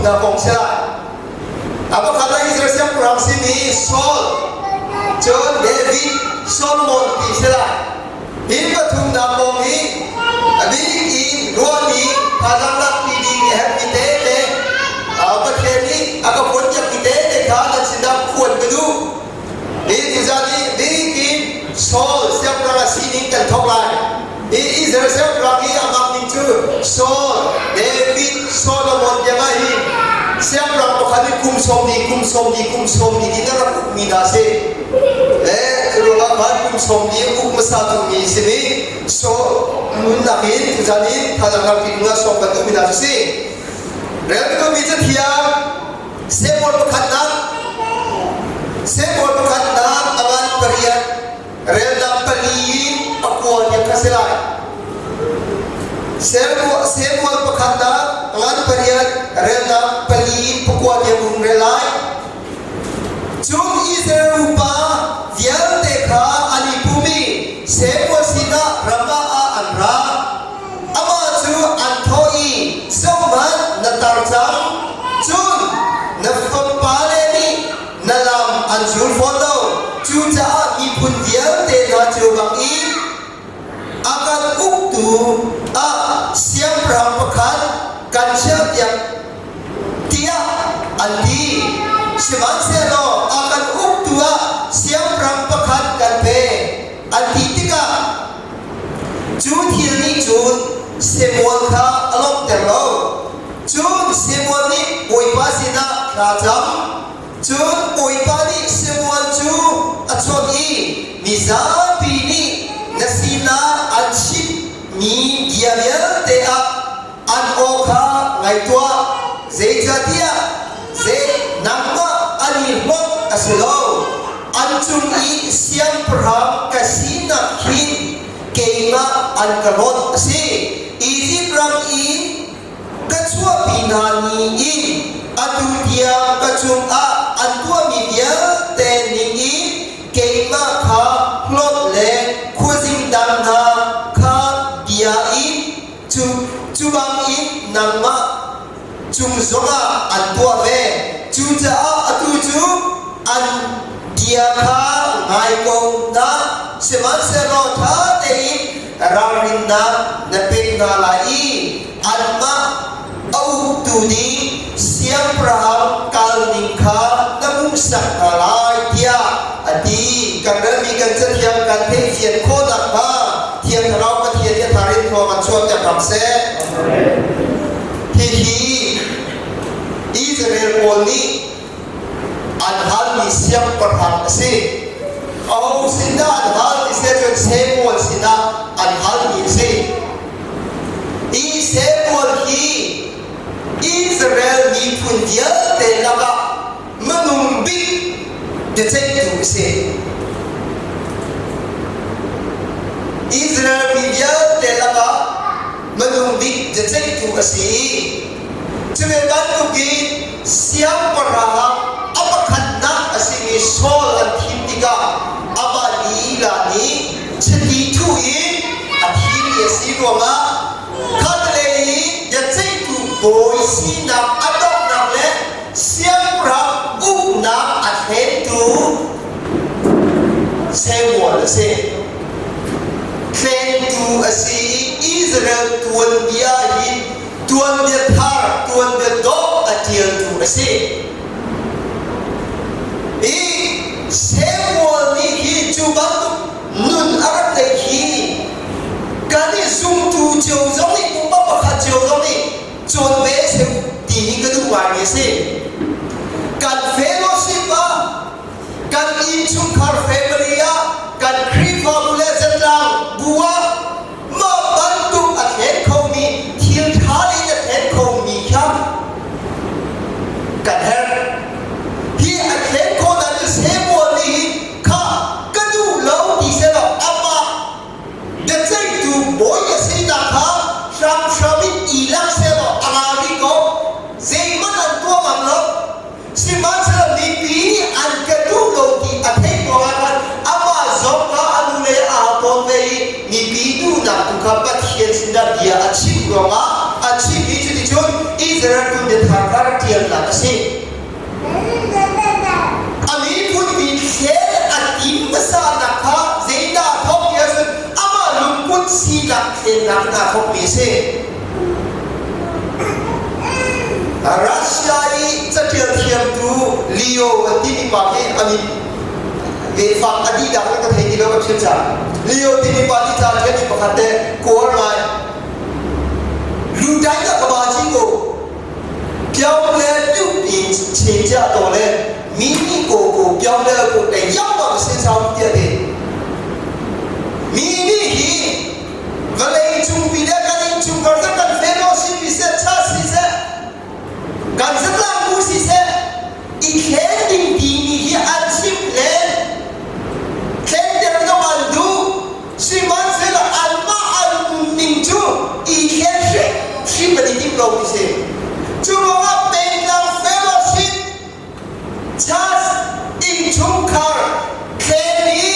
hna kong si lai. A pakhat ah Israel siangpahrang simi Saul, cun David, Solomon ti si lai. Hi pathumnak kong hi a bik in ruahmi thazaang lakpi ding a herhmi tete Pathian nih a ka phuanpiakmi tete kha nan sinah phuan ka duh. Hi tuzan hi bik in Saul siangpahrang a sining kan thawk lai. Hi Israel siangpahrang hi a mak ning cu Saul, David, Solomon tiang ah hin siangpahrang pakhat nih kum sawm li, kum sawm li, kum sawm li in a rak ukmi hna a si. Le cu ruangah khan kum sawm li uk hmasa tungmi simi Saul nunnak in tuzan in thazaang rak ti dingah sawm kan duhmi hna cu si. Rel ka duhmi cathiang Samuel pakhatnak Samuel pakhatnak a ngan pariat relnak pali in pakua tiang kha si lai. Samuel pakhatnak ngan pariat relnak pali in pakua tiang um rel lai. Cun Israel upa vialte kha an i pum i Samuel sinah Ramah ah an ra. Amah cu an thawh i, Zohhmanh, na tar cang, cun na fapale nih na lam an zul fawn lo. Cucaah miphun vialte hna cu bangin a kan uktu ah siangpahrang pakhat kan chiahpiak tiah an ti. Sihmanhsehlaw a kan uktu ah siangpahrang pakhat kan pe an ti tikah cu thil nih cun Samuel kha a lawmhter lo. Cun Samuel nih Bawipa sinah thla cam. Cun Bawipa nih Samuel cu a chawnh i mizapi nih na sinah an chimmi bia vialte ah an aw kha ngai tuah, zeicahtiah zei nangmah an i hlawt a si lo. An cung i siangpahrang ka sinak hin keimah an ka hlawt a si. Izipt ram in ka chuahpi hna ni in atu tiang ka cungah an tuahmi vialte ning in keimah kha hlawt le khuazing dang hna kha bia in Cu cu bangin nangmah cung zongah an tuah ve. Cucaah atu cu an bia kha ngai ko hna, sihmanhsehlaw ṭha tein ralrinnak na pek hna lai i anmah a uktu ding siangpahrang kalning kha na hmuhsak hna lai tiah a ti. Kan relmi kan cathiang kan theihfian khawh nakhnga Thiang Thlarau Pathian nih a thar in thawng an chuahter hram seh. Hihi Israel pawl nih an halmi siangpahrang a si. Aho sin dah an hal ti seh cun Samuel sinah an halmi a si. Hi Samuel hi Israel miphun vialte lakah minung bik biaceihtu a si. Israel mi vialte lakah minung bik biaceihtu a si i cu ve bantukin siangpahrang a pakhatnak a simi Saul an thim tikah amah lila nih chiti thuh in a thimi a si ruangah khatlei i biaceihtu bawi sinak a donghnak le siangpahrang uknak a thlentu Samuel a si. Thlentu a si i Israel tuanbia hi tuanbia thar, tuanbia dawh a ṭialtu a si. Hi Samuel nih hi cu bantuk nun a rak ngeih hi kan i zumtu cio zong nih pumpak pakhat cio zong nih cawn ve seh ti hi ka duh ngaimi a si. Kan fellowship ah, kan innchungkhar family ah, kan Khrihfabu le zatlang bu ah mah bantuk a thlen khomi thil ṭha in a thlen khomi kha kan herh. Hi a thlen khawhnak cu Samuel nih hin kha ka duh lo ti selaw amah biaceihtu bawi a sinak kha hramhram in i lak sehlaw a ngai rih ko. Zeihmanh an tuah ngam lo. Sihmanhsehlaw mipi nih an ka duh lo ti a theih ruangah khan amah zong kha a nu le a tawn ve i mipi duhnak tu kha Pathian sinah bia a chim ruangah a chim i cuticun Israel tuanbia kha rak ṭialnak a si. A miphun mi thlen a tim hmasanak kha zeidah a thawk ti ahcun amah lungput sinak thlennak in aa thawkmi a si. Russia i caṭial thiamtu Leo an timi pa hi a min lehfak a dihnak in ka thei ti lo ka philh cang. Leo timi pa nih ca ṭialmi pakhat te kawl ngai. Lutai ka ka ba ci ko ပြောင်းလဲပြုပြင်ခြင်းကြတော့လေမိမိကိုယ်ကိုပြောင်းလဲဖို့တယောက်မှမစဉ်းစားဘူးတဲ့မိမိဟိvawlei cungpi le kan innchungkhar cu kan fellowship siseh church siseh kan zatlangbu siseh i thlen ding timi hi an chimh len thlenter zong an duh Sihmanhsehlaw anmah an umning cu i thlen hrimhrim an i tim lo ti si. Cu ruangah pengtlang fellowship church innchungkhar thlen i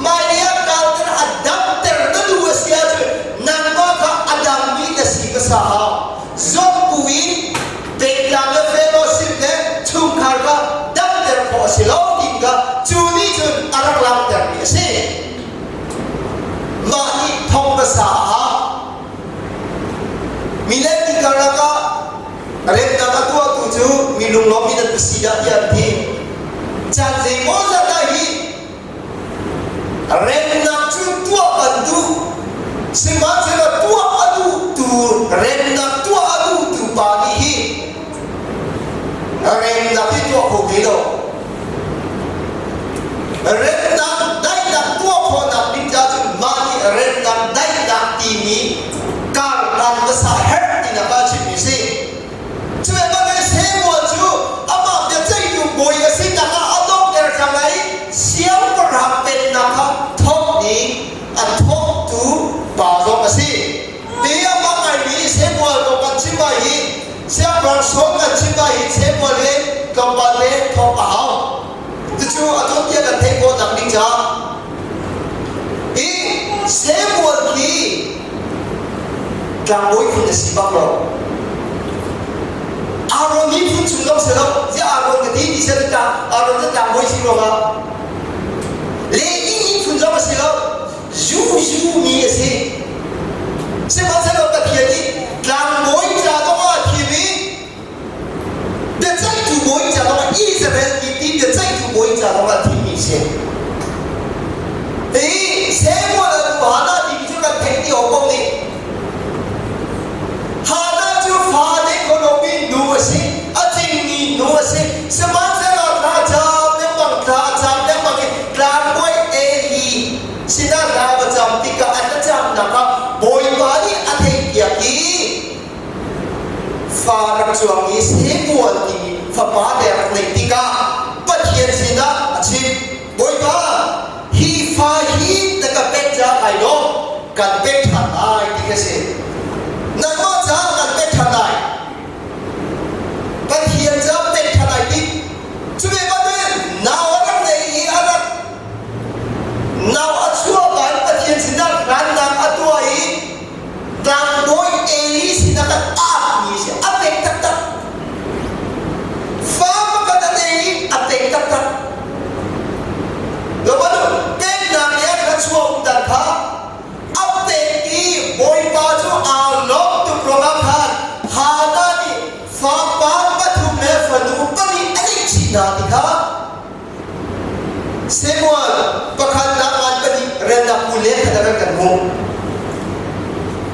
hmailei ah kalter a damter na duh a si ahcun nangmah kha a dammi na si hmasa hau. Zawt buin pengtlang le fellowship le chungkhar kha damter khawh a si lo ti kha cu nih cun a rak langhtermi a si. Mah nih thong hmasa ah milem karlak ah remnak a tuahtu cu mi lunglawm mi nan va si dah tiah an ti. Caan zeimawzat ah hi remnak cu tuah kan duh. Sihmanhsehlaw tuah a duhtu remnak tuah a duhtu pa nih hi remnak hi tuah kho ti lo. Remnak daihnak tuah khawhnak ding caah cun mah nih remnak daihnak timi karhlan hmasa herh tinak ah chimmi a si. Cu bantukin Samuel cu amah biaceihtu bawi a sinak ah a donghter cang lai i siangpahrang pennak kha thawk ding a thawktu pa zong a si. Hi amah ngaimi Samuel kong kan chim ah hi Siangpahrang Saul kan chim ah hi Samuel hi tlawmpal te thawk a hau. Cucu a tuanbia kan theih khawh nak ding caah hi Samuel hi tlangbawi phun a si bak lo. Aaron hi phun chung zong si lo. Ziah Aaron ka ti ti seh Aaron cu tlangbawi si ruangah Levi phun zong a si lo. Zuzu mi a si. Sihmanhsehlaw Pathian nih tlangbawi ca zongah a thim i biaceihtu bawi ca zongah Israel mipi biaceihtu bawi ca zongah a thimmi a si. Hi Samuel a nu Hannah timi cu kan theih ti awk ko nih. Hannah cu fa nei kho lomi nu a si, a cingmi nu a si. Sihmanhsehlaw thla a cam lengmang, thla a cam lengmang i tlangbawi Eli sinah thla va cam tikah a thlacamnak ah Bawipa nih a theihpiak i fa rak chuak i Samuel timi fapa te rak neih tikah Pathian sinah a chim, Bawipa, hi fa hi na ka pek caah kai lawm, kan pek ṭhan lai ti khi a si. Nangmah caah kan pek ṭhan lai. Pathian caah pek ṭhan ai tim. Cu ve bantukin nau a rak nei i a rak nau a chuah ka in Pathian sinah hlannak a tuah i tlangbawi Eli sinah kan aakmi si a pek taktak. Fa pakhat a nei i a pek taktak. Lo peknak nih a thluachuah um dan kha a pek i Bawipa cu aa lawm tuk ruangah khan Hannah nih fapa pathum le fanu pahnih a neih chih hna ti kha Samuel pakhatnak ngan pahnih relnak 20 le khat ah kan hmuh.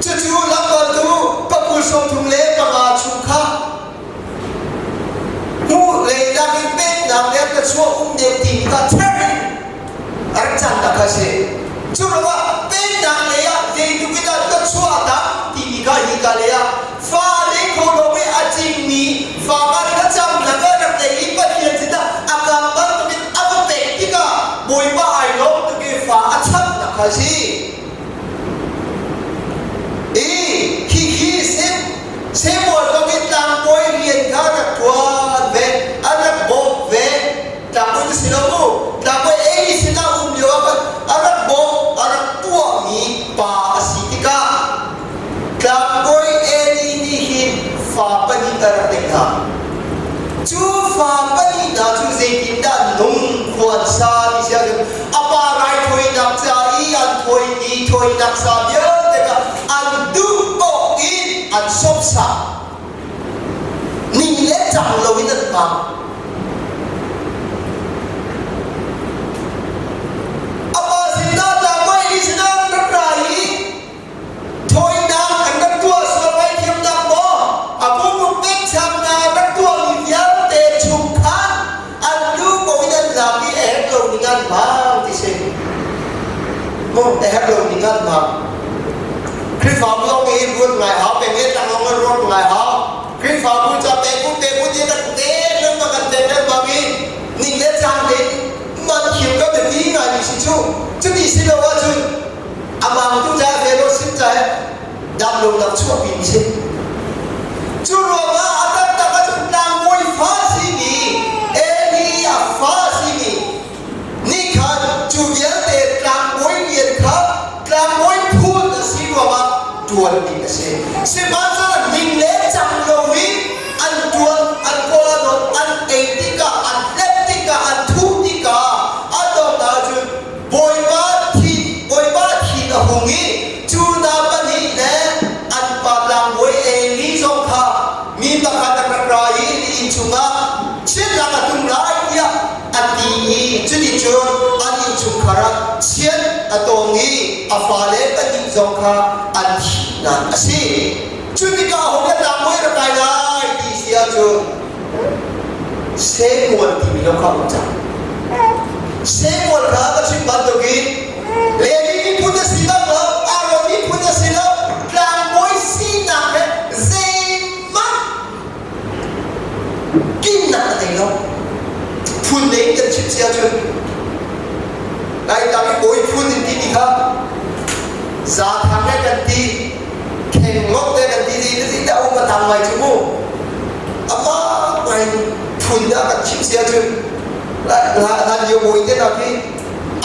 Cucu lamkaltu pakul 35 chung kha hmuh leinak in peknak le ka chuah um deuh timi kha cherh in a rak cannak kha a si. Cu ruangah peknak lei ah zeitluk in dah ka chuah dah timi kha hika lei ah fale kho lo i a cingmi fa kha thlacamnak ah rak nei i Pathian sinah a kam bantukin a va pek tikah Bawipa ai lawm tuk i fa a chamnak kha a si. I hihi Samuel zong hi tlangbawi rian kha a rak ṭuan ve, a rak bawmh ve. Tlangbawi cu si lo mu, tlangbawi Eli sinah um lio ah khan a rak bawmh, a rak tuahmi pa a si tikah tlangbawi Eli nih hin. Cu fa pahnih hna cu zeitindah nung khua an sa ti si ahcun a pa raithawinak ca i an thawimi thawinak sa vialte kha an duh paoh in an sawmsa. Ning le cang loin an hmang. A pa sinah tlangbawi nih sinah an rak ra i Thawinak an rak tuah sual ngaihthiamnak maw a pumruk pekchannak rak tuahmi vialte chung khan an lu ko in an lak i a herh lomi an hmang ti si. Maw a herh lomi an hmang. Khrihfabu lawng i ruat ngai hau, peng le tlang lawng in ruat ngai hau. Khrihfabu ca pek u pek u ti kan pek lengmang kan pek lengmang i ning le cang tein man thiam ka biapi ngaimi si cu. Cuti si lo ahcun Amang tu ca fellowship ca he damlonak chuahpi mi si. Cu ruangah a taktak ahcun tlangbawi fa simi Eli a fa simi nih khan cu vialte tlangbawi rian kha tlangbawi phun a si ruangah ṭuan ding a si. Sihmanhsehlaw ning le cang loin an ṭuan, an kawl an awt, an ei tikah, an hlep tikah, an thuh tikah a donghnak ahcun Bawipa thin Bawipa thin a hung i cu hna pahnih le an pa tlangbawi Eli zong kha mi pakhat a rak ra i na inn chungah chiatnak a tlung lai tiah a ti i cuticun an innchungkhar ah chiat a tong i a fale pahnih zong kha an thihnak a si. Cu tikah aho dah tlangbawi rak kai lai ti si ahcun Samuel timi lo kha um cang. Samuel kha ka chim bantukin Levi miphun a si bak lo, Aaron miphun a si lo, tlangbawi sinak he zeihmanh kinnak a nei lo. Phun lei kan chim si ahcun Laitlang i bawi phun in timi kha zaathang he kan ti, khenglawt te kan ti ti ti dah um a tam ngai cu mu. Amah ngai phun dah kan chim si ahcun hlan lio bawi te hna khi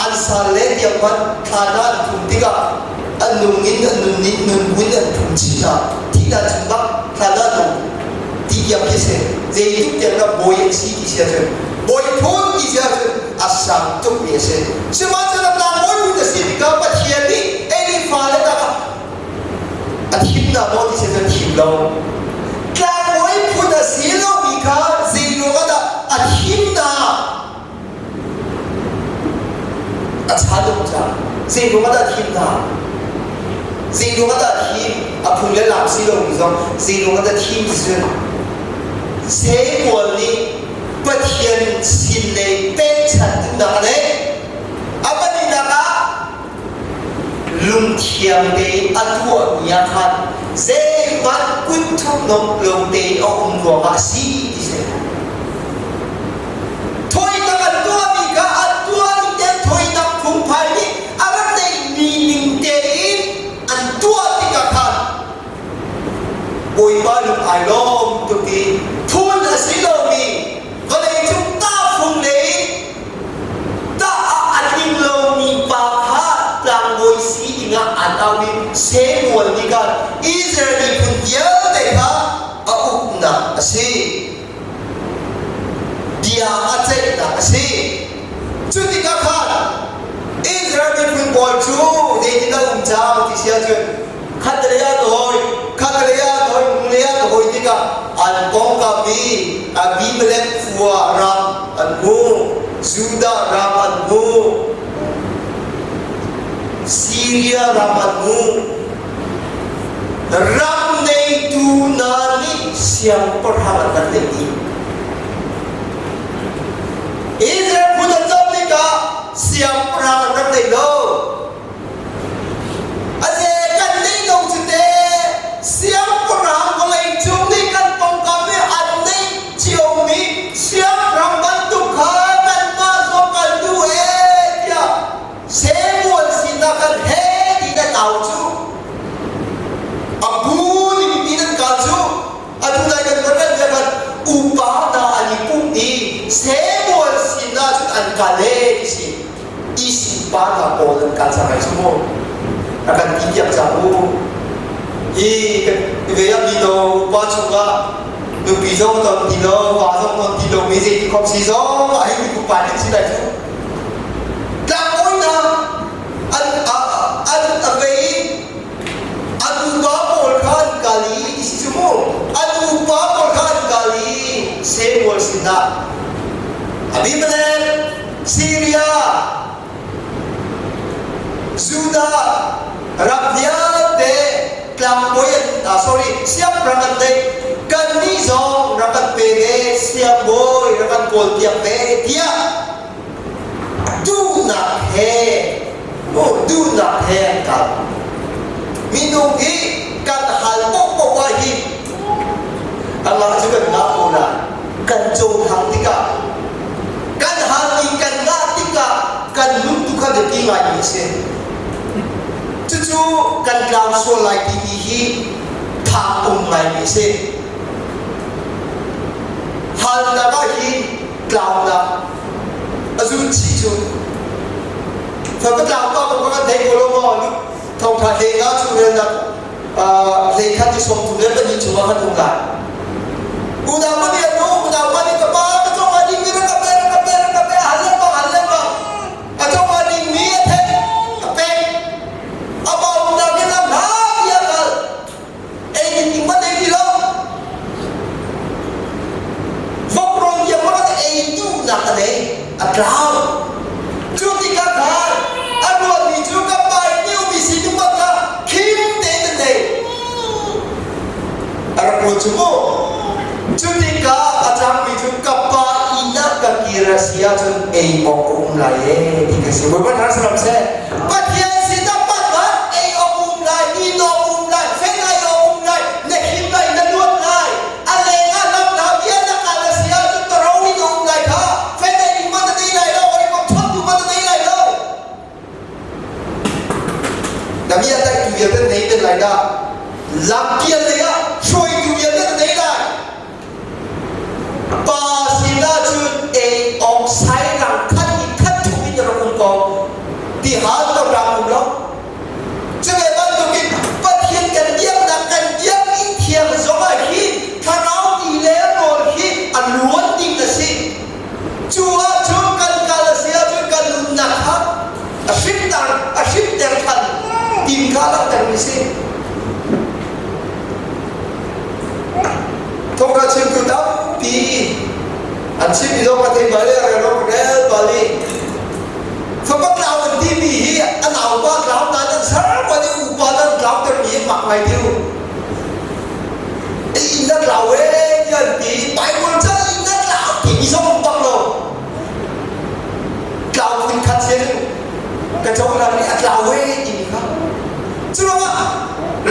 an sal le tiang hmanh thla hna an phum tikah an nung in an nun in nun buin an phum chih hna thi hna chung bak thla hna nung ti tiang khi si zeitluk tiang dah bawi an si ti si ahcun bawi phun ti si ahcun a sang tuk mi a si sihmanhsehlaw tlangbawi phun a si tikah Pathian nih Eli fale tak ah a thimnak maw ti si cun thim lo tlangbawi phun a si lomi kha zeiruang ah dah a thimnak a ṭha tuk cang zeiruang ah dah a thim hna zeiruang ah dah a thim a phung le lam si lomi zong zeiruang ah dah thim ti cun Samuel nih Pathian sin lei pekchanh duhnak a neih a pahnihnak ah Lungthiang tein a tuahmi ah khan zeihmanh kut thurhnawmh lo tein a um ruangah a si ti si. Thawinak an tuahmi kha an tuah ning tein thawinak phungphai nih a rak neihmi ning tein an tuah tikah khan Bawipa lung ai lawm tuk i phun a si lomi vawleicung tahfung lei tah ah a tling lomi pa kha tlangbawi si dingah an auh i Samuel nih khan Israel miphun vialte kha a uknak a si. Bia a ceihnak a si. Cu tikah khan Israel miphun pawl cu zeitindah um cang ti si ahcun khatlei ah ka hawi, khatlei ah ka hawi, hnulei ah ka hawi tikah an pawngkam i Abimelech khua ram an hmu, Judah ram an hmu, Syria ram an hmu. Ram neitu hna nih siangpahrang an rak neih dih. Israel phun an zoh tikah siangpahrang an rak nei lo. Aze kan neih lo cu te siangpahrang vawleicung nih kan pawngkam i an neih ciomi siangpahrang bantuk kha kanmah zong kan duh ee tiah Samuel sinah khan he ti nan au cu a bu ning ti nan kal cu atu nai kan kan kan kan upa hna an i pumh i Samuel sinah cun an kal ee ti si isi pa hna pawl an kal cang ai cu mu a kan ti piak cang u hi kan ve ah mino upa chungah nupi zong ton ti lo, va zong ton ti lo mi zei ti khom si zong ah hin mibu pa nih si lai cu. Tlangbawi hna an an a vei an upa pawl kha an kal i ti si cu mu. An upa pawl kha an kal i Samuel sinah Abimelech Syria Judah ram vialte tlangbawi an ah sorry siangpahrang an neih kannih zong rak kan pe ve siangbawi rak kan kawlpiak ve tiah duhnak he mu duhnak he an kal minung hi kan hal paohpaoh ah hi Allah cu kan ngah ko lai kan cohlang tikah kan halmi kan ngah tikah kan nun tu kha biapi ngaimi a si. Cucu kan tlau sual lai timi hi phang um ngaimi a si. Halnak ah hin tlaunak a zun chih cu fa tlau pa ko kan thei ko lo maw thawngtha hlei nga chung relnak hlei khat i 32 chungah kan um lai. Unau pa nih an um, unau pa nih ka pa ka cungah dingmi rak ka pe, rak ka pe, rak ka pe, hal lengmang, hal lengmang. A cungah dingmi a theih, a pek. A pa unau nih lam hla ti a kal. Ei ding ding hmanh ei ti lo. Vok rawl tiang hmanh ei duhnak a nei, a tlau. Cu tikah khan a ruahmi cu ka pa i niumi sining bak kha khim tein an nei. A rak ruat cu mu. Cu tikah a cangmi cu ka pa inn ah ka kir a si ahcun ei awk a um lai ee ti ka si. Bawipa thar saram seh. Pathian sinah pat ei awk um lai, din awk um lai, fel ai awk um lai, na him lai, na luat lai. A leng ah lamhla vial na kal a si ahcun taro in na um lai kha fel ei ding hmanh na nei lai lo, hawikom chontu hmanh na nei lai lo. Na mi a tlaihtu vialte na nei men lai dah. Lampial lei ah hruaitu vialte na nei lai. Pa sinah cun ei awk sairang khat in khat ṭhum in na rak um ko. Ti hal na rak um lo. Cu ve bantukin Pathian kan biaknak kan biakinn thiang zongah hin thlarau ti le rawl hi a luan ding a si. Cu ahcun kan kal a si ahcun kan nunnak kha a hrimter a hrimter than tim kha langhtermi si. Thawngtha chimtu tampi an chimmi zong ka thei bal i rel rel bal i Fapa tlau an timi hi a naupa tlau nain an ser ban i upa nan tlautermi hi mak ngai ti u. Inn na tlau e tiah an ti. Bible ca inn na tlau timi zong um bak lo. Tlau phun khat sin ka cohlan nih a tlau e timi kha. Cu ruangah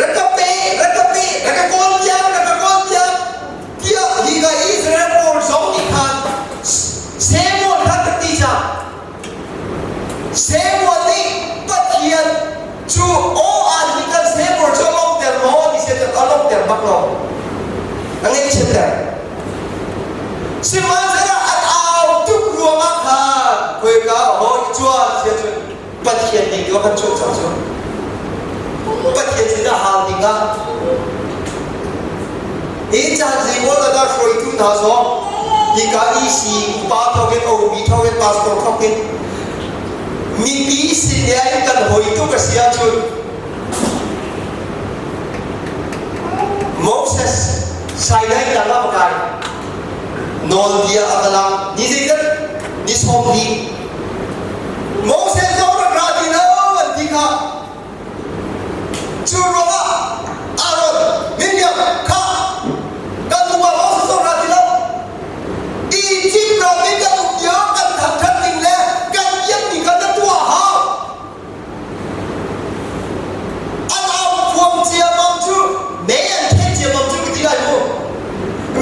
rak ka pe, rak ka pe, rak ka kawl piak, rak ka kawl piak tiah hi ka Israel pawl zong nih khan Samuel kha ka ti cang. Samuel nih Pathian cu aw aan hi kan Samuel cu a lawmhter maw ti sian a lawmhter bak lo. A ngaihchiatter. Sihmanhsehlaw an au tuk ruangah khan khoika hawi cuan sia cun Pathian nih tu a kan chuah cang cu. Pathian sinah hal dingah hi caan zeimaw dah hruaitu hna zong hika EC upa thawkin OB thawkin pastor thawkin mipi sin in kan hoi tuk a si ahcun Moses Sinai tlang ah kai nawlbia a ka lak ni zeidat ni 20 Moses zong rak ra ti lo an ti kha. Cu ruangah Aaron, Miriam kha kan upa Moses zong ra ti lo. Egypt ram i kan um lio kan thangṭhat ning le kan biakmi kha na tuah hau. An au phuang ciammam cu mei an theh ciammam cu ka ti lai mu.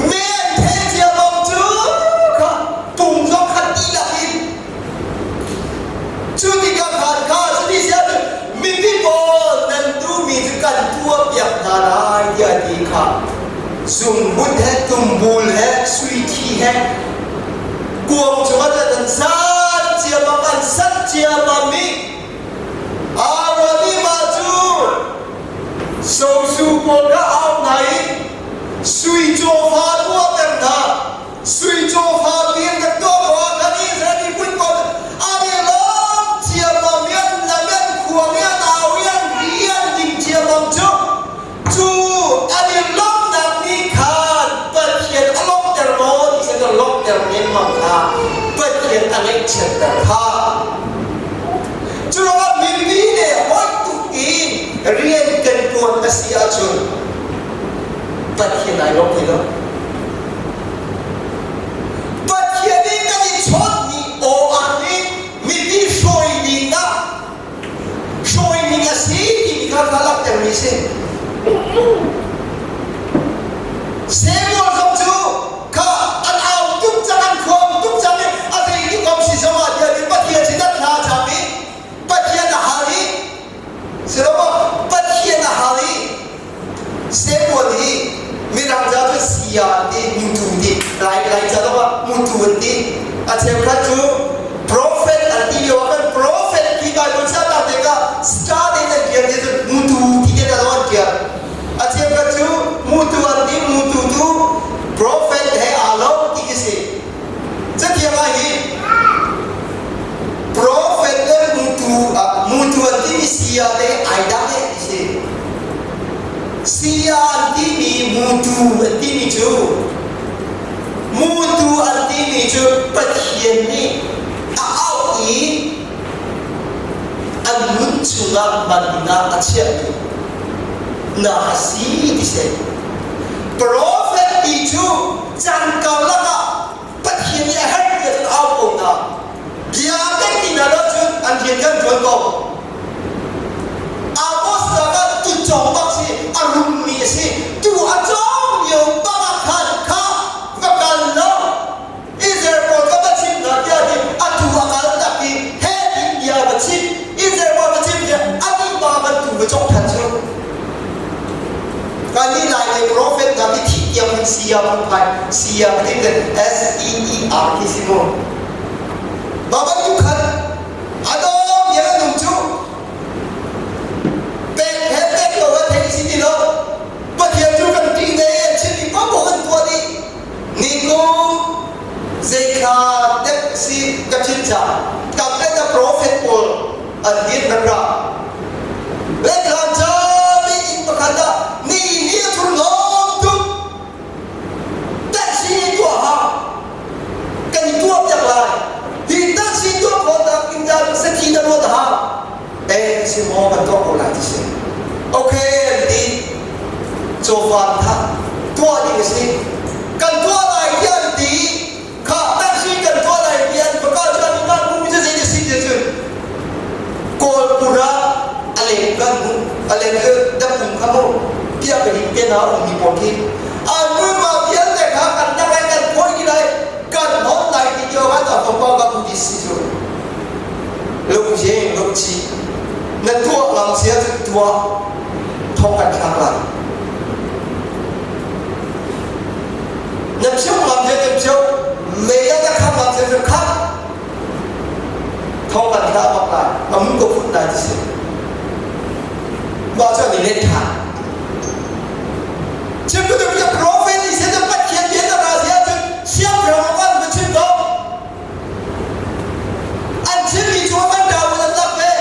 Mei an theh ciammam cu kha pung zong khat dihlak in cu tikah khan kha cuti si ahcun mipi pawl nan duhmi cu kan tuahpiak hna lai tiah a ti kha zungbut he tumbul he sui thi he kuang cungah cun an san ciammam an sat ciammam i Aaron nih mah cu sozu pawl kha au hna i sui cawfa tuahter hna. ngaihchiatter kha. Cu ruangah mipi le hawi tuk in rian kan ṭuan a si ahcun Pathian ai lawm ti lo. Pathian nih kan i chawnhmi aw ah nih mipi hruai ding ah hruai ning a si timi kha kha langhtermi a si. Samuel zong cu kha an au tuk cang an khuang tuk cang i a zeitik om si zong ah tiah Pathian sin an thla cam i Pathian a hal i silomaw Pathian a hal i Samuel hi Mirang ca cu sia an ti mutu ti Lai Lai ca zong ah mutu an ti a cheukhat cu prophet an ti lio ah khan prophet ti Bible ca ta tikah star in an tial ti cun mutu ti te zong an tial a cheukhat cu mutu an ti mutu tu prophet he aa lo ti khi si Cathiang ah hi prophet le mutu mutu an timi sia te ai dang eh ti si. Sia an timi mutu an timi cu mutu an timi cu Pathian nih a auh i an nun chungah hman dingah a chiahmi na a si ti si. Prophet ti cu caan karlak ah Pathian nih a herh ti ahcun au ko hna. Bia kan ti hna lo cun an rian kan ṭuan ko. Amos lakah tucawng bak si, a rummi a si. Tu a cawng lio bak ah khan kha va kal lo. Israel pawl kha va chim hna tiah ti atu a kal tak i he tin bia va chim. Israel pawl va chim tiah anih pa van tu va cawk than cu. Kannih Lailei profet hna hi thih tiang in saya phungphai saya ti le S E E R khi si mu. Mah bantuk khan a dawm bia a nung cu pek he pek lo a theih si ti lo. Pathian cu kan ṭih ne an chimmi paohpaoh an tuah dih. Nikum zeithla dek si ka chim cang. Tam le profet pawl an dir kan ra. Bethlehem cami inn pakhat ah ni ni a thurhnawm tuk. Taxi tuah hang kan i tuah piak lai. Hi taxi tuah khawhnak ding ca sathi na ruat a hau. Eh si maw kan tuah ko lai ti si. Okay an ti. Cawfan kha tuah ding a si. Kan tuah lai tiah an ti. Kha taxi kan tuah lai ti an va kal cun mah bu cu zei si ti cun Kawlpur ah a leng kan hmu a leng cu dapung kha mu tiah ka ning te na um mi pawl khi an mah vialte kha kan tak lai kan phawi ti lai kan hon lai ti tio kan ta fapa ka bu ti si cu lungzing lungchi na tuah ngam sia cu tuah thong kan thlak lai Na phio ngam je na phio mei ah na kham ngam je na kham thong kan hlah bak lai amu ko phut lai ti si mah cu an i let than chim ko tu prophet ni se Pathian bia na ra sia cun siangpahrang an va chim ko an chimmi cu an dau an lak ve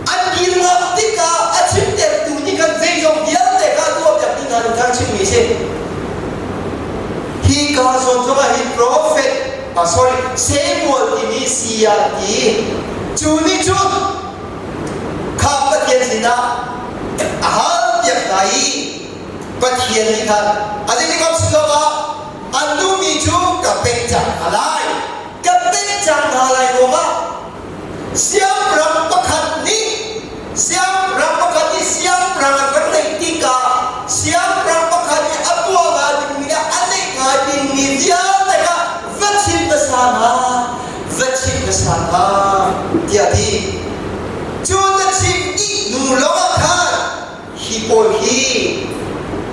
An kir ngam tikah a chimtertu nih khan zeizong vialte kha a tuahpiak dih hna ning kha a chimmi a si. Hi ka zawn zongah hin profet, ah sorry, Samuel timi saya ti cu nih cun kha Pathian sinah a hal piak hna i Pathian nih khan a zeitik si zongah an duhmi cu ka pek cang hna lai ka pek cang hna lai ruangah Siangpahrang pakhat nih siangpahrang pakhat nih siangpahrang an rak neih tikah siangpahrang pakhat nih a tuah hnga dingmi le a neih hnga dingmi vialte kha va chim hmasa hna, va chim hmasa hna tiah a ti. Cu na chim dih hnu lawngah khan hi pawl hi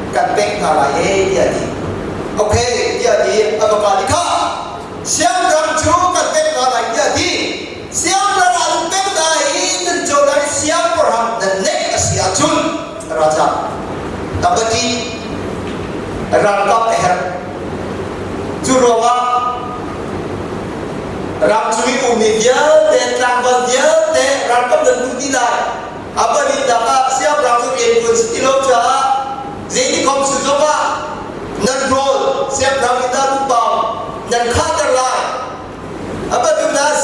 kan pek hna lai ee tiah a ti. Okay tiah a ti. A va kal i kha siangpahrang cu kan pek hna lai tiah a ti. Siangpahrang an pek hna i nan co lai siangpahrang nan neih a si ahcun raja tabati ralkap a herh. Cu ruangah ram chung i ummi vialte tlangval vialte ralkap nan duh dih lai. A pahnihnak ah siangpahrang cu rian ṭuan si ti lo caah zeitikhom si zongah nan rawl siangpahrang inn ah lupau nan khahter lai. A pathumnak.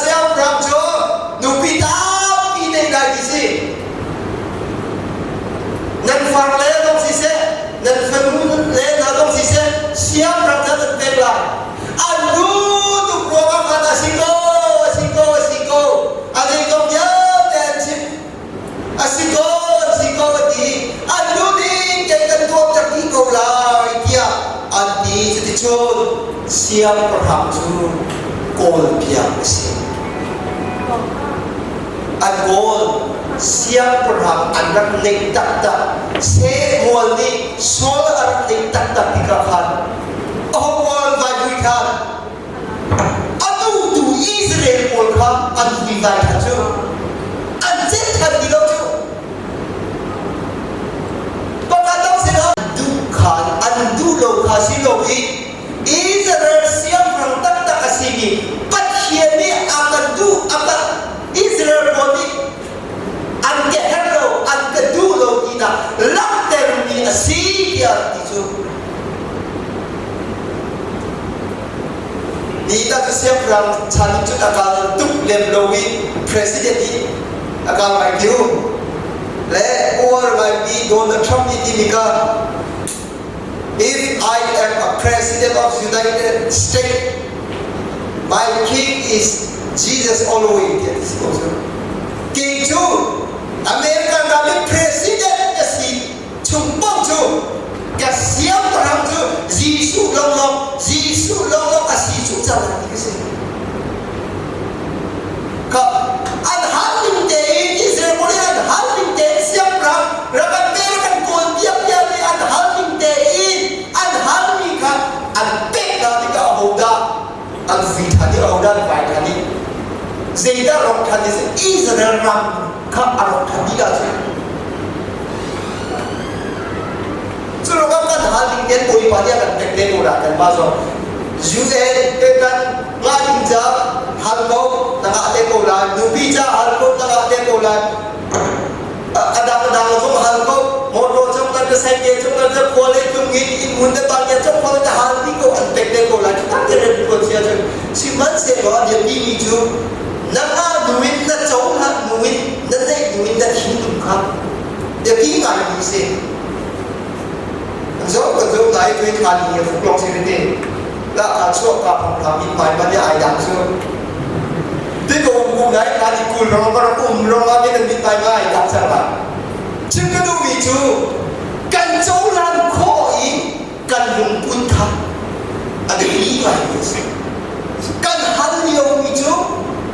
farle zong siseh, nan fanu le hna zong siseh, siangram kha nan pek lai. An duh tuk ruangah khan a si ko, a si ko, a si ko. A zeizong vialte an chim. A si ko, a si ko a ti. An duh ding kei kan tuahter dih ko lai tiah an ti. Cuticun siangpahrang cu kawlpiak a si. An kawl siangpahrang an rak neih taktak. Samuel nih Saul a rak neih taktak tikah khan a hung kawl vai vui ṭhan. Atu tu Israel pawl kha an vui vai ṭhan cu. An celh ṭhan ti lo cu. Pakhat dang sinah duh khan an duh lo kha si lo i Israel siangpahrang taktak a simi Pathian nih a kan duh a kan Israel pawl nih an ka herh lo an ka duh lo tinak langhtermi a si tiah ti cu ni tak siangpahrang chan in cun a kal tuk lem lo i president i a kal ngai tiu le uar ngai mi Donald Trump nih timi ka If I am a president of United States, my king is Jesus always tiah ti si ko cu. King cu America ram i president ka si chung paoh cu ka siangpahrang cu Jesuh lawnglawng Jesuh lawnglawng a si cu cang ti ka si. Ka an hal ning tein Israel pawl nih an hal ning tein siangpahrang rak kan pe rak kan kawl piak piak i an hal ning tein an halmi kha an pek hna tikah ahodah an vui ṭhan i ahodah an vai ṭhan i zeidah rawk ṭhan i Israel ram kha a rawk ṭhan dih ahcun cu ruangah kan hal ding tein Bawipa nih a kan pek te ko dah kan pa zong UN te kan ngah ding ca hal ko na ngah te ko lai nupi ca hal ko na ngah te ko lai a dang a dang zong hal ko motor chung kan ka sengke chung kan ka khua le tung in in mun te pa ke chung khua te hal ding ko an pek te ko lai tak te ren ko sia chung sihmanhsehlaw a biapi mi cu na ngah nuin na cohlan nuin na neih nuin na thinlung kha biapi ngai mi si Zo kan zo lai tui khan ni a fuk lawng si te la kha chuak ka phung phang in mai man ai dang cu ti ko um kum lai khan i kul rong ka rak um rong ah kan mit mai mai dang cang la chim ka duh mi cu kan cohlan khawh i kan lungput kha a biapi ngai mi a si kan hal lio mi cu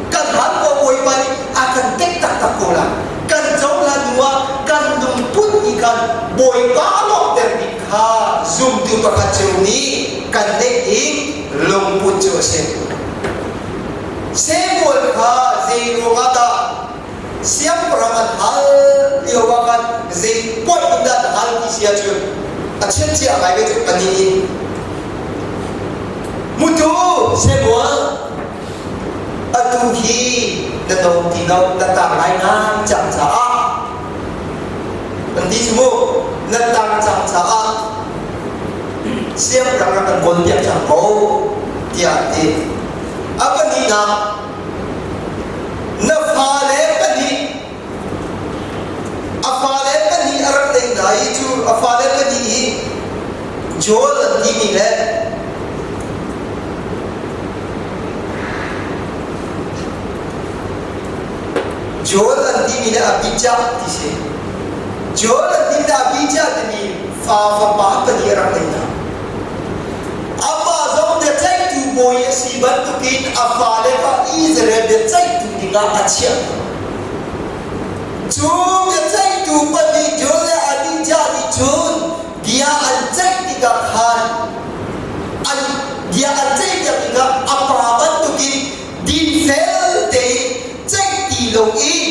kan hal ko Bawipa nih a kan tek taktak ko lai kan cohlan hnu ah kan lungput nih khan Bawipa a lawmhter bik kha zumtu pakhat cio nih kan neih ding lungput cu a si. Samuel kha zei ruangah dah siangpahrang an hal lio ah khan zei point in dah na hal ti si ahcun a chianchiah ngai ve cu pahnih in mutu Samuel atu hi na no ti lo na tar ngai ngai cang caah an ti cu mu na tar cang caah siangpahrang rak kan kawl piak cang ko tiah an ti a pahnihnak Na fale pahnih a fale pahnih a rak neih hna i cu a fale pahnih hi Joel an timi le Joel an timi le Abijah ti si. Joel an timi le Abijah timi fa fapa pahnih a rak neih hna. Amah zong biaceihtu bawi a si bantukin a fale kha Israel biaceihtu dingah a chiah hna. Cu biaceihtu pahnih Joel le Abijah nih cun bia an ceih tikah khan an bia an ceih tikah a pa bantukin dinfel tein ceih ti loin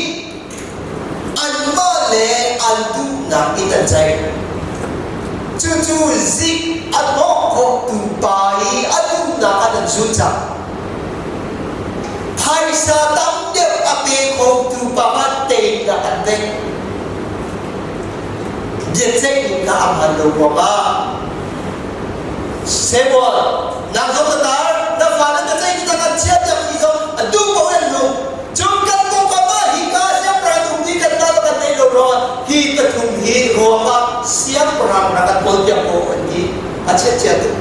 anmah le an duhnak in an ceih. Cucu zik a hnawh khawhtu pa i a duhnak ah nan zul cang. Phaisa tam deuh a pe khotu pa kha teinak an pek. Biaceih ning kha a hman lo ruangah Samuel, nang zong na tar, na fale na ceih ti kan chiat mi zong a duh ko an lung. Cun kan kongkam ah hika siangpahrang um ti kan ta kan nei lo ruangah hi pathum hi ruangah rang rak kan kawl piak ko an ti. A chiat chia tuk.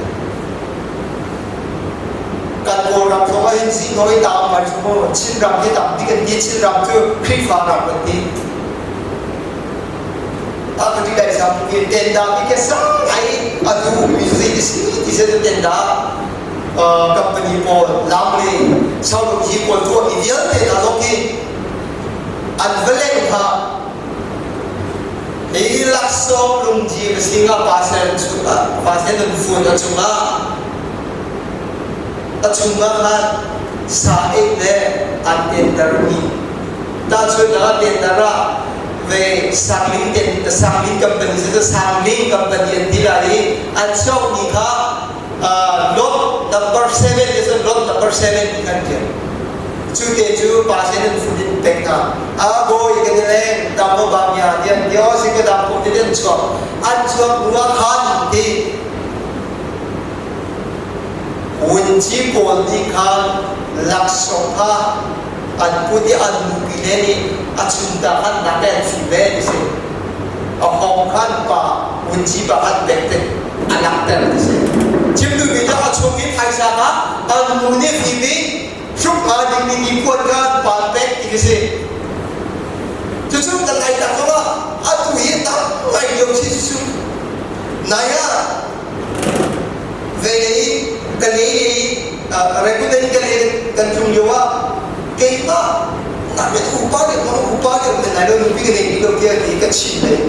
Kan Kawlram zong ah hin zinghoi tam ngai cu mu. Chinram hi tam bik an ti. Chinram cu Khrihfa ram an ti. A ka ti dai sam ki tenda ki ke sang ai atu mi zei ti si ti se tenda company pawl lam le sauluk hi pawl tuah mi vialte hna zong hi an va leng kha hi laksawng lungji singa pasel chungah pasel an fun a chungah a chungah khan sa ei le an tenter mi tahchunhnak ah tender ah ve Sangling ten Sangling company cu Sangling company an ti lai i an chuakmi kha lot number 7 te cun lot number 7 ti kan tial. Cu te cu pa sen an fun in pek hna. A bawi kan i leng dam ba mia tian ti o si ka dam ko ti an chuak. An chuak hnu ah khan ti Wunci pawl nih khan laksawng kha an put i an nupi le nih a chungta khan nak an fim ve ti si. A hong khan pa vunci pa khan pek te a langhter ti si. Chim duhmi cu a chung i phaisa kha an nu nih fim i hruk hnga dingmi ni puan kha pa pek ti si. Cucu kan lai tak zongah atu hi tam ngai lio si cu. Nai ah Velei ka lei i regular ka lei kan tlung lio ah keimah nak in upa deuh ma upa deuh men lai lo nupi ka nei lo tiah ti ka chim lei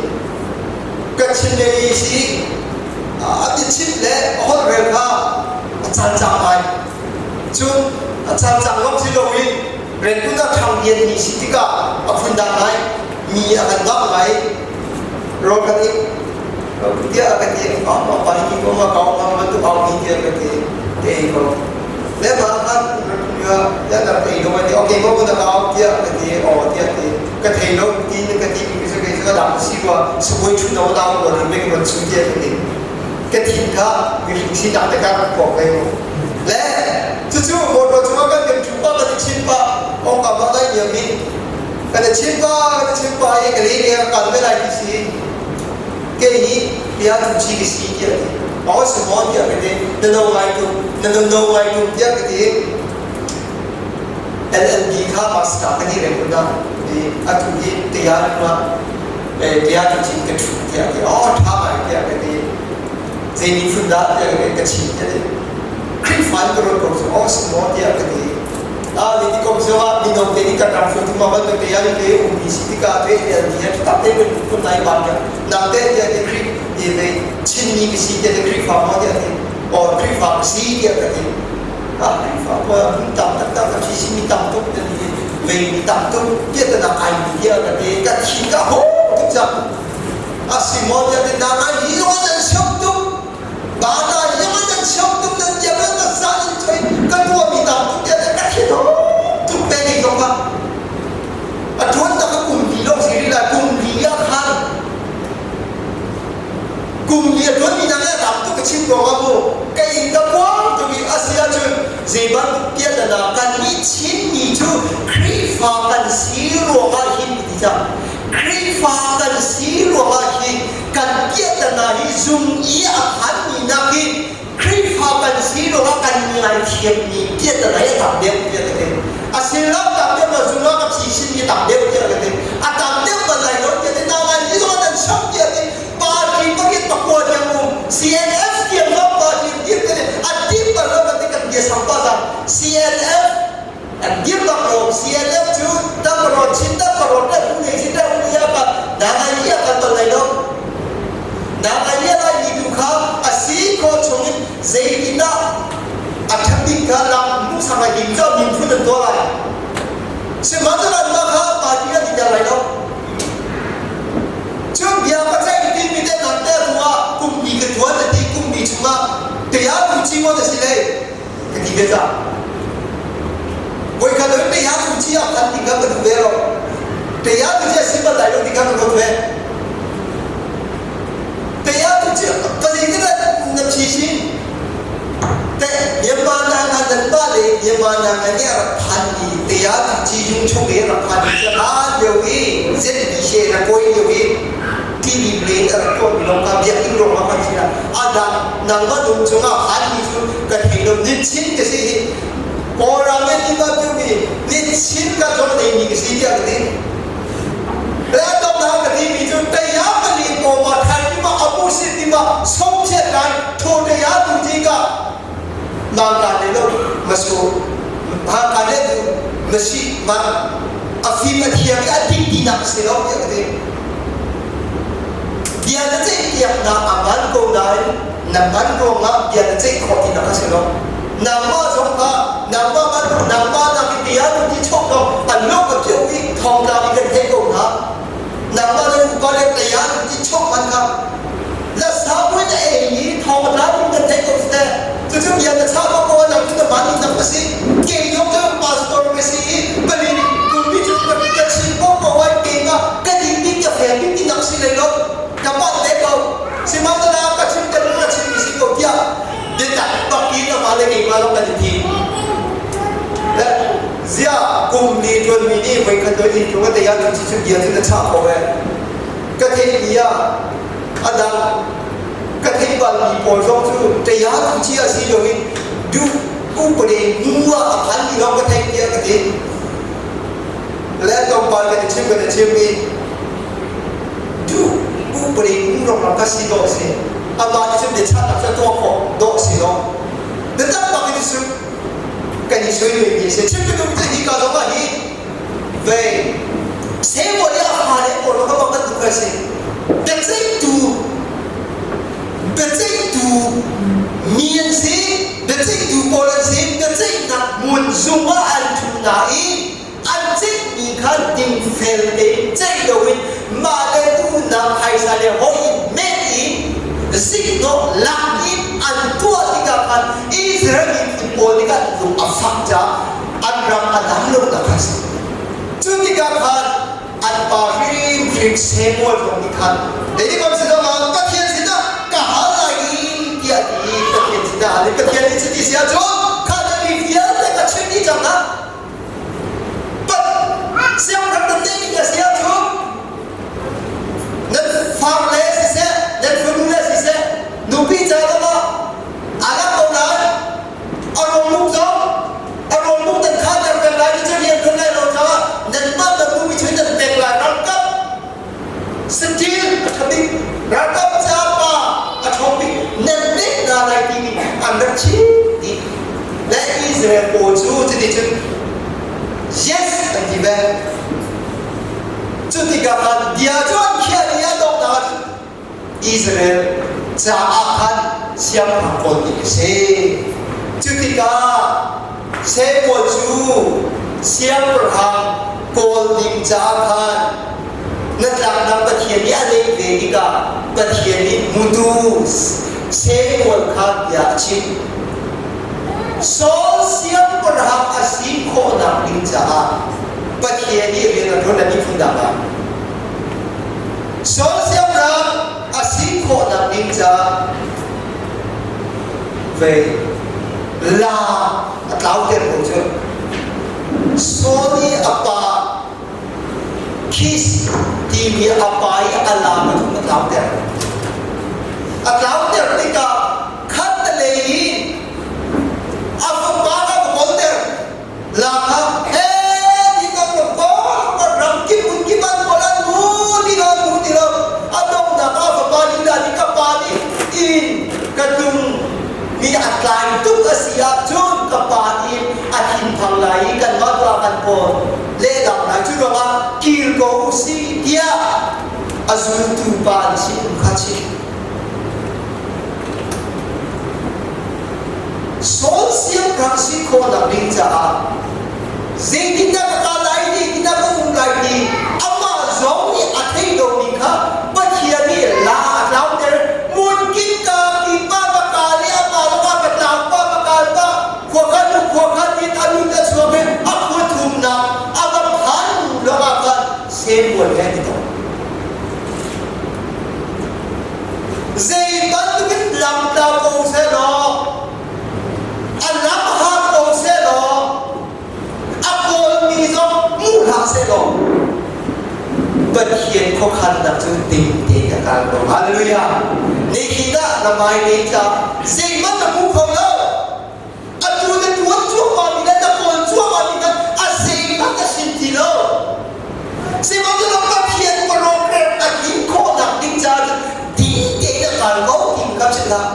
ka chim lei si a biachim le a holh rel kha a cangcang ngai cun a cangcang lawng si loin Rangoon ah ṭhang lian mi si tikah a phundang ngai mi a kan ngamh ngai rawl kan i tiah a ka ti a ma pa hi ko ma kau ma bantuk au mi tiah ka ti te ei ko le ma khan ya na thei lo ti okay ko na kau tiah ka ti o tiah ti ka thei lo ti na ka ti mi ka ka ka dam si wa suoi chu no dau ko ni me ko chu tiah ka ti ka thin kha mi hring si tak te ka ko kai mo le cucu motor cungah kan kan thu pa kan i chin pa ong ka ba dai niam mi kan i chin pa kan i chin pa i ka le ne kan ve lai ti si ke hi bia tu chi ki si tiah ti aw si mo tiah ka ti na no ngai tu na no no ngai tu tiah ka ti LLB kha master ka ni reng na ti atu hi tiah ma tiah tu chin ka thu tiah ti aw tha ngai tiah ka ti zei miphun dah tiah ka chim tiah ti Khrihfa in ka ruat ko cu aw si maw tiah ka ti. Ah ni ti kom zong ah mino te nih kan ram hruaitu ma bantuk te yan te ummi si tikah te el ni he tak te kan kun nai ban ya nang te tiah ti Khrih ti ve Chinmi ka si tiah ti Khrihfa maw tiah ti aw Khrihfa ka si tiah ka ti. Ah Khrihfa pa hun tam taktak ka thi mi tam tuk te ni ve mi tam tuk tiah ta nak ai mi tiah ka ti ka thi ka ho tuk cang. A si maw tiah ti nang ai hi zong an siam tuk Bata yang nan siam tuk nan tiang nan ka san in choi ka tua mi tam tuk tiah ka thi tuk te ni zong ka a tuan tak ka kum li lawng si rih lai kum li ah khan kum li a tuan mi nang le tam tuk ka chim ko nga mu ka in ka puang tuk i a si ahcun zei bantuk tiah na kan nih Chin mi cu Khrihfa kan si ruangah hin ti cang Khrihfa kan si ruangah hin kan piahtana hi zung i a phanmi nakin Khrihfa kan si ruangah kan ngaithiammi piahtana hi a tam deuh tiah ka ti. A sin lo tam deuh ma zung ah ka phi sin hi tam deuh tiah ka ti. A tam deuh bal lai lo tiah ti na ngai hi zong nan cham tiah ti party pariat pakua tiang um CNF tiang zong party dir ka ti a tim bal lo kan ti kan bia sang pa zang CNF An dir bak lo CNF cu tam rawt chin tam rawt le hu nei chin hu ya ka na ngai ya kan ton lai lo na ngai ya lai mi tu kha a si kho chung in zeitindah a ṭhat kha lam mu sang lai ding cu min phun an tuah lai sihmanhsehlaw mah kha party an i tel lai lo Cun bia ka ceih ti mi te nang te tu ah kum ni ka tuan na ti kum ni chungah tiah tu chi mo na si lei ka ti ve cang. Voikhat ah te ya tu chi a phan ti kha ka duh ve lo. Te ya tu chi a si bal lai lo ti kha ka ruat ve. Te ya tu chi ka zei ti na phi sin. Te Myanmar na nga nan pa le Myanmar na nga nih a rak phan mi te ya tu chi yung chung i rak phan mi cu hlan lio i ZBC na kawi lio i TV plane a rak tuahmi lawng kha biakinn ruangah kan si a dang nangmah lung cungah phanmi cu ka thei lo nichin ka si hi Kawlram le tiva timi nichin ka zong neimi ka si tiah ka ti. Le donghnak ka timi cu taya pali kawma thai tima apu si tima songchiat lai tho taya tu ti ka mangka le lo masu mangka le tu masi ma a fim a thiam i a dik tinak si lo tiah ka ti. Bia na ceihpiaknak a hmaan ko nain na hman ruangah bia na ceih khawh tinak a si lo. Nangmah zong kha nangmah bantuk nangmah nak in bia tu ti chok lo an lok a kio i thongtla i kan theih ko hna. Nangmah le upa le taya tu ti chok man kha la sa pui na ei i thong a tla ding kan theih ko te. Cucu bia na chah ko ko nang cu na hman i nak a si. Kei zong cu pastor ka si i pali pulpi cu ka chim ko ko ai keimah ka ding bik ka fel bik ti nak si lei lo ka manh le ko sihmanhsehlaw ka chim ka lung a chim mi si ko tiah biatak bak in amah le keimah lawng kan i thim le zia kum li tuan mi nih voi khat doi in tlung a tei ah cu cu bia cu na chah ko e ka theih mi ah a dang ka theih bal mi pawl zong cu tei ah tu chi a si lo in duh upade nu ah a phan mi lawng ka theih tiah ka ti le tlawmpal kan i chim kan i chim i duh upade nu rong ka si dawh si amah nih cun biachahnak cu a tuah khawh dawh si lo biatak bak in cu kan i sui mi si chim ka duh cu hi ka zong ah hi ve Samuel i a fale pawl kha bang bantuk kha si biaceihtu biaceihtu mi an si biaceihtu pawl an si biaceihnak hmun zung ah an ṭhu nain an ceihmi kha dingfel tein ceih loin mah le duhnak phaisa le hawi in menh in ziknawh lak in an tuah tikah khan Israel miphun pawl nih khan lung a fak caah an ram a dam lonak kha a si. Cu tikah khan an pa hrimhrim Samuel zong nih khan David kam sinah Pathian sinah ka hal lai i tiah ti Pathian sinah hal i Pathian nih cuti si ahcun kha na mi vialte ka chimh dih cang hna Siangpahrang nan neih a si ahcun nan farle siseh, nan fanu le siseh, nupi ca zongah a lak ko lai, a rawlmuk zong a rawlmuk nan khater peng lai cu rian kan lai lo caah nanmah nan nupi cu nan pek lai ralkap saṭil a ṭha bik ralkap ca pa a ṭhawng bik nan pek hna lai timi an rak chim dih le Israel pawl cu cuticun yes an ti ve cu tikah khan bia cu an khiah i a donghnak ah Israel caah khan siangpahrang kawl ding a si. Cu tikah Samuel cu siangpahrang kawl ding caah khan na tlaknak Pathian nih a leh ve tikah Pathian nih hmutu Samuel kha bia a chimh. Saul siangpahrang a si khawhnak ding caah Pathian nih rian a ṭuan a miphun dang ah Saul siangpahrang a si khawhnak ding caah vei la a tlauter ko cu. Saul i a pa Kish timi a pa i a la pathum a tlauter. A tlauter tikah khattelei in a fapa kha va kawlter. La kha he ti kan ka ram kip hmun kip an kawl an mu ti lo an mu ti lo. A donghnak ah fapa lila nih ka pa nih inn ka tung mi a tlai tuk a si ahcun ka pa nih a thinphang lai i kanmah tu a kan kawl lehlam lai cu ruangah kir ko u sih tiah a zultu pa an chim kha chim Saul siangpahrang si khawhnak ding caah zeitindah ka kal lai zeitindah ka um lai ti amah zong nih a thei lomi kha Pathian nih la a tlauter hmun kip ka kipa ka kal i amah lakah ka tlau pa ka kal pa khua khat nu khua khat in a lut a chuak i a khua thumnak a va phan lawngah khan Samuel he an i tong. Zei bantukin lam tla ko sehlaw a lam har ko sehlaw a kawlmi zong hmu hlah sehlaw Pathian khuakhannak cu ding. tein a kal ko. Hallelujah! Nihin ah na hmailei ca zeihmanh na hmu kho lo. Atu na tuan cuahmah mi le na kawl cuahmah mi kha a zeihmanh a sim ti lo. Sihmanhsehlaw Pathian program a tlin khawhnak ding caah cun ding tein a kal ko ti kha chim hlah.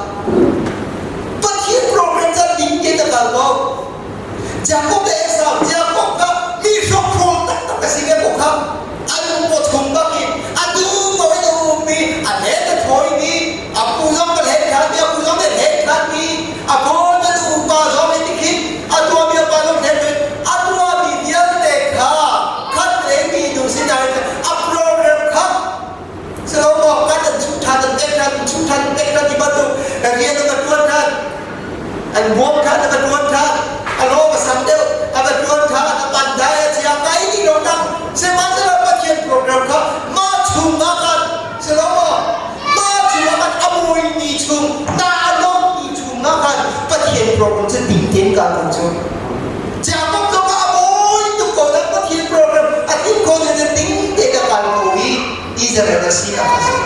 Pathian program ca ding tein a kal ko. Jakob le Esau, Jakob kha mi hrokhrawl taktak a si ve ko kha. A lung pawchung bak in a duh ko in a ummi, a hlen a thawimi, a pu zong ka hlen ṭhan mi, a pu zong nih hlen ṭhan mi, a kawl na upa zong in tikhin a tuahmi a pa zong hlen a tuahmi vialte kha khat le mi nu sinain a program kha silo maw kan an chuh ṭhan an pek ṭhan chuh ṭhan pek ṭhan ti bantuk rian a va ṭuan ṭhan an buam ṭhan a va ṭuan ṭhan a lawm a sam deuh a va ṭuan ṭhan a pandai a chia kai ni lo tak sihmanhsehlaw Pathian program kha mah chung ah khan silo maw mah chung ah khan a mawimi chung na a lawmmi chung ah khan Pathian program cu ding tein kal ko cu Jacob zong a mawi tuk ko na Pathian program a tlin ko na ding tein a kal ko i Israel a si a si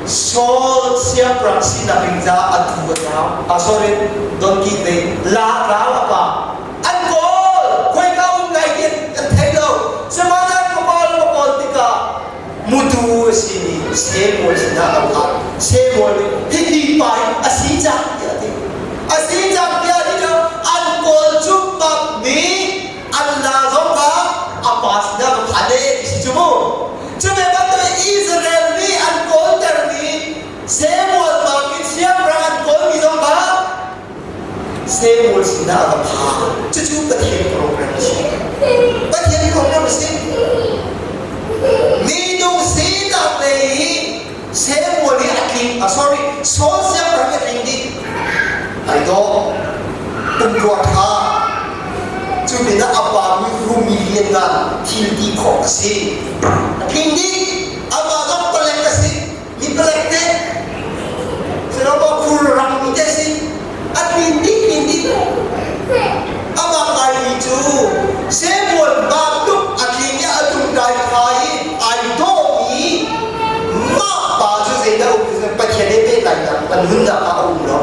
Saul siangpahrang sinak ding caah a tu a tlau. Ah sorry, donkey te la tlau a pa. An kawl, khoika um lai ti an thei lo. Sihmanhsehlaw ka kawl ka kawl tikah mutu a simi Samuel sinah a phan. Samuel nih hihi pa hi a si cang tiah a ti. A si cang tiah a ti cu an kawl cupmap mi an la zong kha a pa sinah ka phan e ti si cu mu. Cu ve bantukin Israel nih an kawltermi Samuel bangin siangpahrang an kawlmi zong kha Samuel sinah a va phan. Cucu Pathian program a si. Pathian program a si. Minung sinak lei i Samuel i a tling, ah, sorry, Saul siangpahrang a tling dih. Ai dawh. Pumrua ṭha. Cu pinah a pa mi rumi lianngan thil ti khawh a si. A tling dih. Amah zong palek a si. Mi palek te. Silo khur rang mi te si. A tling dih, tling dih. Amah ngaimi cu Samuel bantuk a tling i a tungtai tha i ai dawhmi mah pa cu zeidah um Pathian he pehtlaihnak an nunnak ah a um lo.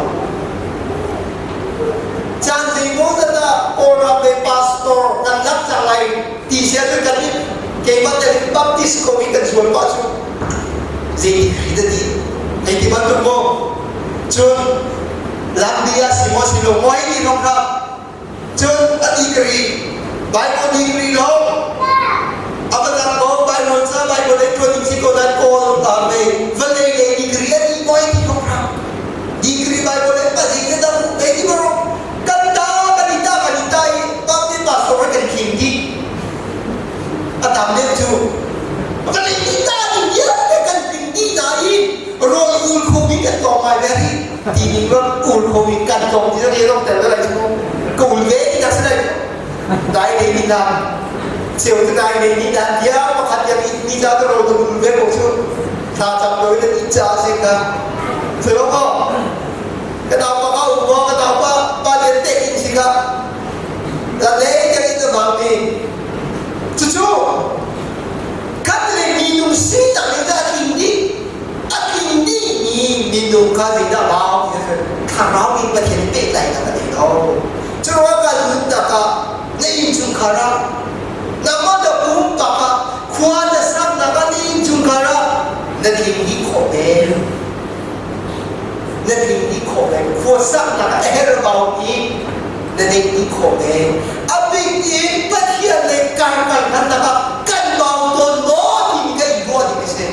Caan zeimaw zat ah Kawlram le pastor kan lak cang lai ti sia cu kan nih keimah te Baptist ko i kan zual pah cu zei ti dah ti hei ti bantuk maw cun lambi ah si maw si lo maw hei ti zong kha Cun a degree, Bible degree lawng a va lang ko Bible ca Bible lei ṭuan ding si ko nain Kawl ve vawlei lei degree a nih maw ti ko hram. Degree Bible lei pa zing dang ei ti baro kan ta kan i ta kan i ta i Baptist pastor kan tling dih. A tam deuh cu vawlei i ta ding vialte kan tling dih nain rawl ul kho mi kan tawng ngai ve rih. Ti ning ron ul kho mi kan tawng ti zong rong tel lai cu ka ul ve ti tak si lai dai nei ni na cheu te dai nei ni na dia pakhat yang ni ta to ro to ul ve ko chu thla cham lo in in cha se ka se lo ko ka ta pa ka u mo ka ta pa pa lian te in si ka la le te in ta bang ni chu chu kan le mi nung si tak ni ta tling di a tling dihmi minung kha zeidah bau ti a thlarau in Pathian pehtlaihnak a nei lo. Curuang kan nunnak ah na innchungkhar ah nangmah na pumpak ah khua na saknak ah na innchungkhar ah na tling dih khawh men. Na tling dih khawh men. Khua saknak ah a herh bau i na neih dih khawh men. A bik in Pathian le kai kal hlannak ah kan bau tawn maw timi ka i ruah ding a si.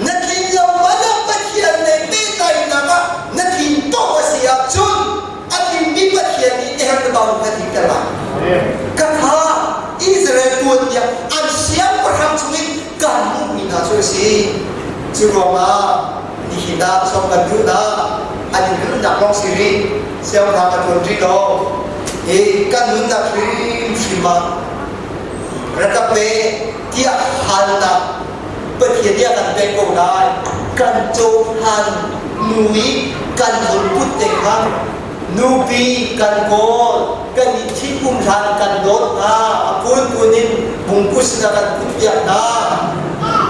Na tlin lo man ah Pathian le pehtlaihnak ah na tlin paoh a si ahcun a tlinmi Pathian nih na herh na bau na tlinter lai. Ka kha Israel tuanbia an siangpahrang chungin kan hmuhmi hna cu a si. Cu ruangah nihin ah sawm kan duh hna an in nunnak lawng si rih siangpahrang a ṭuan rih lo. Hi kan nunnak hrimhrim ah rak ka pe tiah halnak Pathian nih a kan pek ko lai. Kan cohlan nu i kan lungput te kha nupi kan kawl, kan i ṭhitum hlan kan dawt hna, a phunphun in Bungku sinah kan putpiak hna.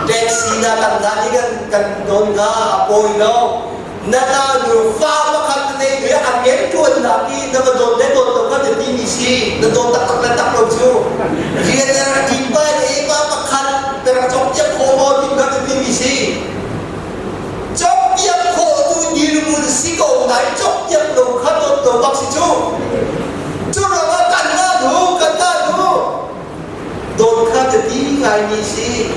Taxi na kan hlan i kan kan don hna a pawi lo. Na nanu fa pakhat na nei ve a rian ṭuannak i na va dawt le dawt lo kha na timi si na dawt taktak le tak lo cu rian na rak ṭin pa le pa pakhat na rak cawkpiak khawh maw ti kha na timi si cawkpiak khawh tu dirhmun si ko nain cawkpiak lo kha dawt lo bak si cu cu ruangah kan nanu kan nanu Dawt kha biapi ngaimi si.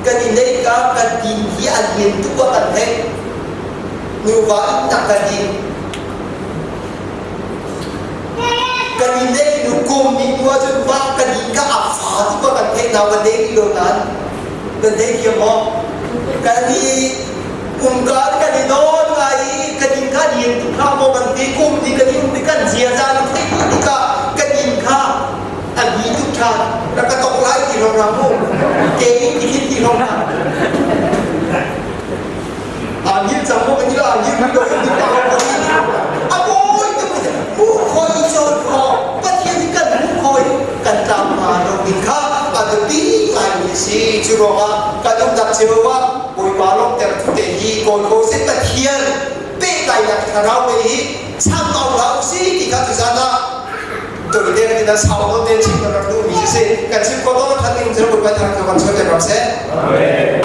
Kan i neihka kan din hi a lian tuk ah kan theih. Nuva innak kan din. Kan i neih nu kum ni hnu ahcun va kan din kha a fa tuk ah kan theih. Nau kan nei rih lo nain kan thei thiam maw? Kan i umka kan i dawn ngai i kan inn kha lian tuk hlah maw kan ti kum ni kan i um ti kan ziaza ni theih dih tikah kan inn kha a bi tuk ṭhan rak ka tok lai ti hrom hram mu ke in ti khin ti hrom hram a ngil cang mu kan ila ngil mi do in pa ko ni a bawi te mu khoi i chawn kho pathian hi kan mu khoi kan tlam ma lo ding kha a biapi ngai mi si cu ruangah kan umnak cio ah bawipa lawmhter tu te hi kawl ko se pathian pehtlainak thlarau lei hi chambau hlah usih ti kha tuzan ah Tawite tina sau nawn te chim kan rak duhmi si kan chim ko to that ning cu Bawipa thang kan chuah te ram seh. Amen.